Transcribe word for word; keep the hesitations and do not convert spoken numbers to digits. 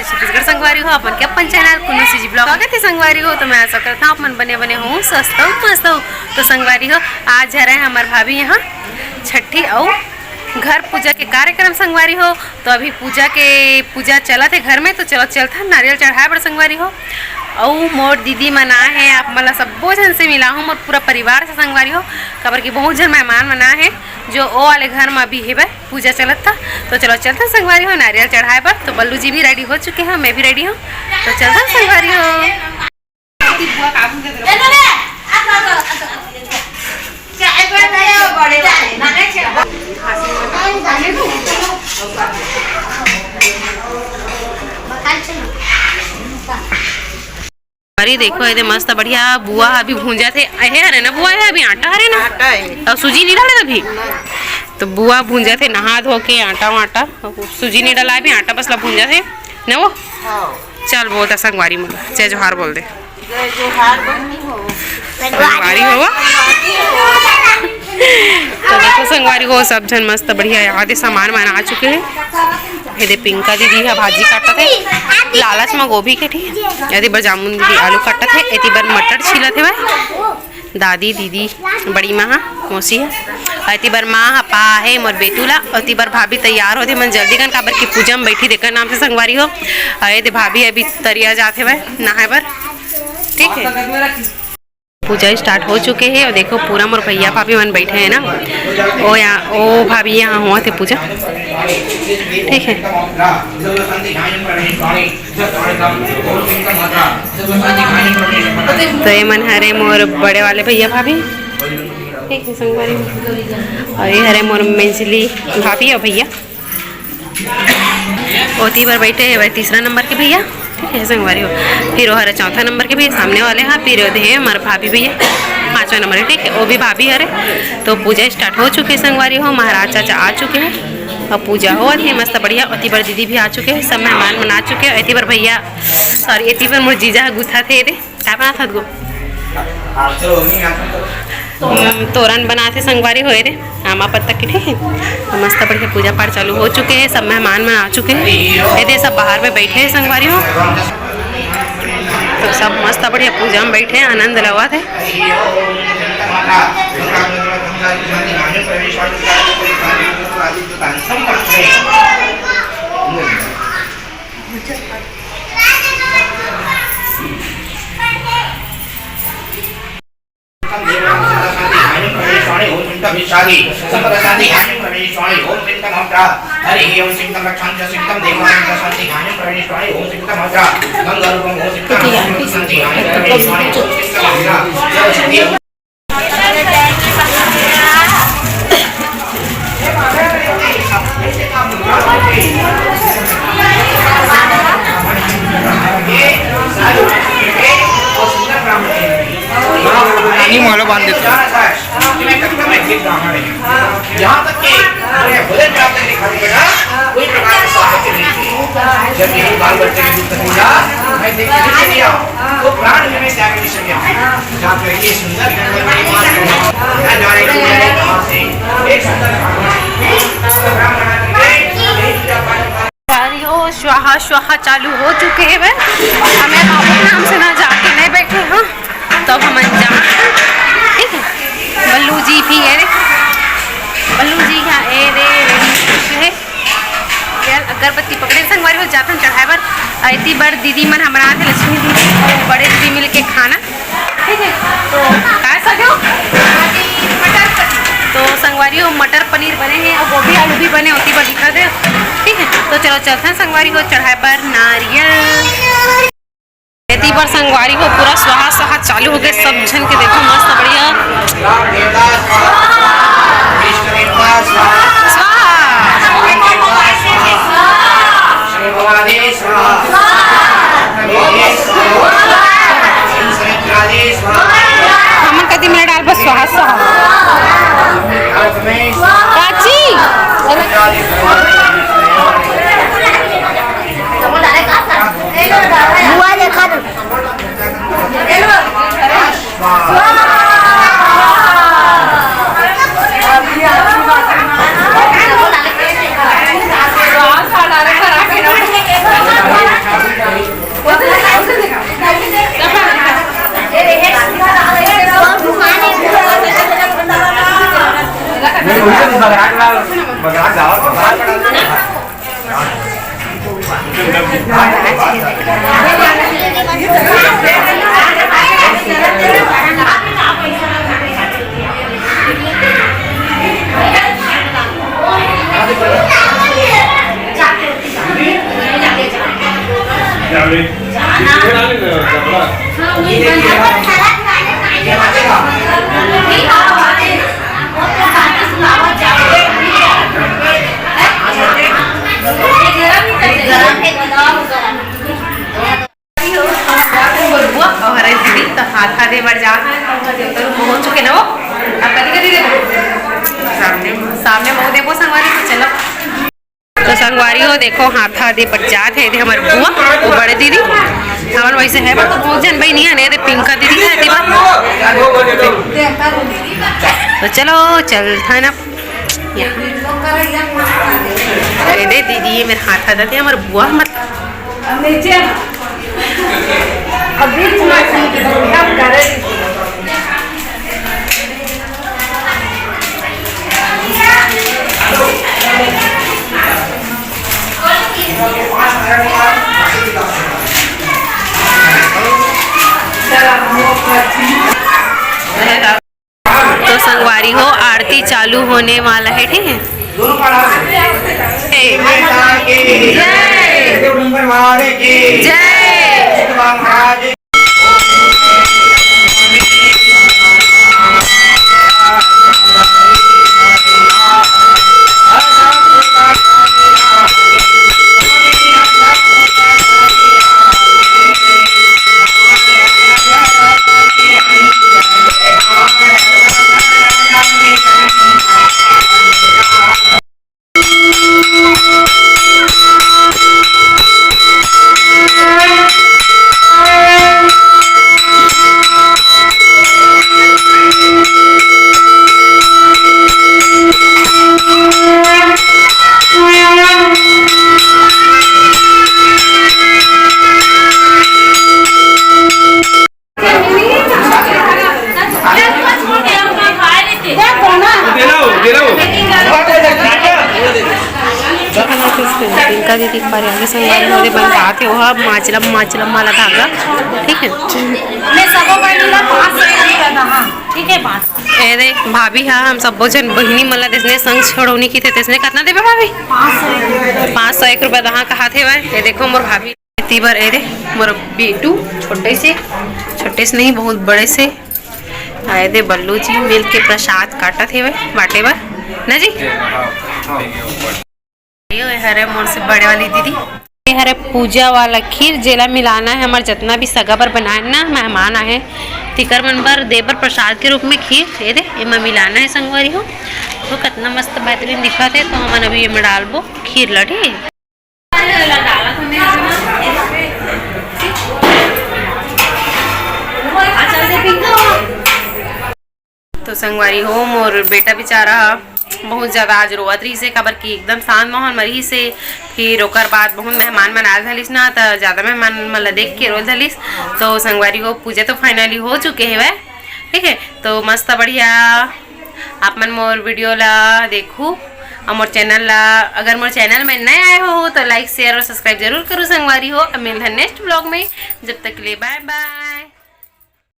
छत्तीसगढ़ संगवारी हो, अपन के अपन चैनल कुन्नू सीजी ब्लॉग स्वागत है संगवारी हो। तो मैं आशा करता हूँ अपन बने बने हो, स्वस्थ हो, मस्त हो। तो संगवारी हो, आज हरे हमर भाभी यहाँ छठी अउ घर पूजा के कार्यक्रम संगवारी हो। तो अभी पूजा के, पूजा चलत हे घर में, तो चलो चलत हन नारियल चढ़ाए बर संगवारी हो। अउ मोर दीदी मन आए हे, आप मन ला सब्बो झन से मिलाहूँ, मोर पूरा परिवार से संगवारी हो, काबर कि बहुत झन मेहमान मन आए हे, जो ओ वाले घर में अभी हेबे, पूजा चलत था। तो चलो चलत हन संगवारी हो नारियल चढ़ाए बर। तो बल्लू जी भी रेडी हो चुके हैं, मैं भी रेडी हूँ, तो चलत हन संगवारी हो। अरे देखो, एदे मस्त बढ़िया बुआ अभी भूंजत हे। एहे हरे ना बुआ, हे अभी आटा हरे ना? आटा हे। अउ सूजी नहीं डाले अभी? तो बुआ भूंजत हे, नहा धो के आटा वाटा, सूजी नहीं डाला अभी, आटा बस ला भूंजत हे ना वो। हाँ। चल बोल दे संगवारी मन ला, जय जोहार बोल दे। जय जोहार बहिनी हो। संगवारी हो। तो देखो संगवारी हो, सब झन मस्त बढ़िया यहाँ दे सामान मन आ चुके हैं। एदे पिंका दीदी ह भाजी काटत हे, लालच म गोभी के, ठीक है। एती बर जामुन दीदी आलू काटत हे, एती बर मटर छीलत हे भाई। दादी, दीदी, बड़ी माँ ह, मौसी ह, एती बर माँ ह पा हे मोर बेटू ला, एती बर भाभी तैयार होथे मन जल्दी कन, काबर की पूजा म बैठी देकर नाम से संगवारी हो। अउ एदे भाभी अभी तरिया जात हे भाई नहाए बर, ठीक है। पूजा स्टार्ट हो चुके हे अउ देखो पूरा मोर भैया भाभी मन बैठे हे ना, ओ या ओ भाभी यहाँ होवत हे पूजा, ठीक है। तो ये मन हरे मोर बड़े वाले भैया भाभी, ठीक है संगवारी, अउ ये हरे मोर मेंझली भाभी अउ भैया। ओती बर बैठे हे भाई तीसरा नंबर के भैया, ठीक है संगवारी हो। फिर वो हरे चौथा नंबर के भैया सामने वाले, हाँ। फिर ओदे हे हमारे भाभी भैया पांचवा नंबर के, ठीक है, वो भी भाभी हरे। तो पूजा स्टार्ट हो चुके हे संगवारी हो, महाराज चाचा आ चुके हे अउ पूजा होवत हे मस्त बढ़िया। ओती बर दीदी भी आ चुके हे, सब मेहमान मन आ चुके हे। एती बर भैया, सॉरी, एती बर मोर जीजा ह गुथा थे रे। का बनात हस गो? हम्म, तोरन बनात हे संगवारी हो रे, आमा पत्ता के, ठीक है। तो मस्त बढ़िया पूजा पाठ चालू हो चुके हे, सब मेहमान मन आ चुके हे। एदे सब बाहर में बैठे हे संगवारी हो, तो सब मस्त बढ़िया पूजा में बैठे हे, आनंद लेवत हे। पानी मोहल्ला बांध देते हैं। यहाँ तक कि भोजन प्राप्त करने खातिर बेटा कोई प्रकार का साहस नहीं किया। जब यही बाल बच्चे के दुख का, मैं देख के नहीं गया, तो प्राण भी मैं त्याग नहीं सका। जाकर ये सुंदर जंगल में एक सुंदर ब्राह्मण स्वाहा स्वाहा चालू हो चुके हे। हमें बाबू के नाम से ना जाके नहीं बैठे, हाँ, तो अब हम जा, ठीक है। बल्लू जी भी है रे, बल्लू जी यहाँ ए रे, ready है। चल, अगरबत्ती पकड़े संगवारी हो, जाथन चढ़ाए बर। अ, एती बर दीदी मन हमरा आथे, लक्ष्मी दीदी और बड़े दीदी मिलके खाना, ठीक है। तो का सजो? मटर पनीर। तो संगवारी हो, मटर पनीर बने हे और गोभी आलू भी बने, ओती बर दिखा दे, ठीक है। तो चलो चलथन संगवारी हो चढ़ाए बर नारियल। एती बर संगवारी हो पूरा स्वाहा स्वाहा चालू हो गए, सब झन के देखो मस्त बढ़िया। स्वाहा। हमन कति मिनट डाल बस स्वाहा स्वाहा। काची? बुआ देखा तो। अउ हरे दीदी त हाथा दे बर जात हे, त ओकर देवता रूप म हो चुके ना वो। अब कति कति देबो? सामने। सामने म देबो संगवारी, तो चलो। तो संगवारी हो, देखो, हाथा दे बर जात हे, एदे हमर बुआ, वो बड़े दीदी। हमन वैसे हे, पर तो बहुत झन बहिनी हे, एदे पिंका दीदी हे, एदे बर। तो चलो, चलथन अब। या। एदे दीदी, ये मेर हाथा देथे, हमर बुआ, मत। अब नीचे ना। अब बीच में से, अब करे। तो संगवारी हो, आरती चालू होने वाला है, ठीक है। दोनों पढ़ा। हे। माता की जय। शिव शंकर महाराज की जय। शिव महाराज। पिंका दीदी के बारे आगे संगवारी हो, एदे बनतात हे, ओहा माचलम, माचलम वाला धागा, ठीक है। मैं सबो बहिनी ला पाँच सौ रुपया दहा, ठीक है, पाँच सौ। एदे भाभी हा हम सब्बो झन बहिनी मन ला जइसने संग छोड़ौनी किथे तइसने कतना देबे भाभी? पाँच सौ एक रुपया दहा कहात हे भाई। ये देखो मोर भाभी। एती बर एदे मोर बेटू छोटे से, छोटे से नहीं, बहुत बड़े से। आ एदे बल्लू जी मिल के प्रसाद काटत हेवय बांटे बर, ना जी? यो ए हरे मोर से बड़े वाली दीदी। ये हरे पूजा वाला खीर, जेला मिलाना है हमर जतना भी सगा बर बनाए ना, मेहमान आए, तिकर मन बर दे बर प्रसाद के रूप में खीर। एदे एमा मिलाना है संगवारी हो, तो कतना मस्त बेहतरीन दिखत है। तो हमन अभी एमा डालबो खीर ला, ठीक है। तो संगवारी हो, मोर बेटा बेचारा ह बहुत ज्यादा आज रोवत रहिस हे, काबर कि एकदम शांत माहौल म रहिस हे। फिर ओकर बाद बहुत मेहमान मन आए धलिस ना, त ज्यादा मेहमान मन ला देख के रोए धलिस। तो संगवारी हो, पूजा तो finally हो चुके हेवय, ठीक है। तो मस्त बढ़िया आप मन मोर video ला देखू, और मोर channel ला, अगर मोर channel में नए आए हो तो like, share और subscribe जरूर करू संगवारी हो। अब मिलथन next vlog में, जब तक के लिए bye bye।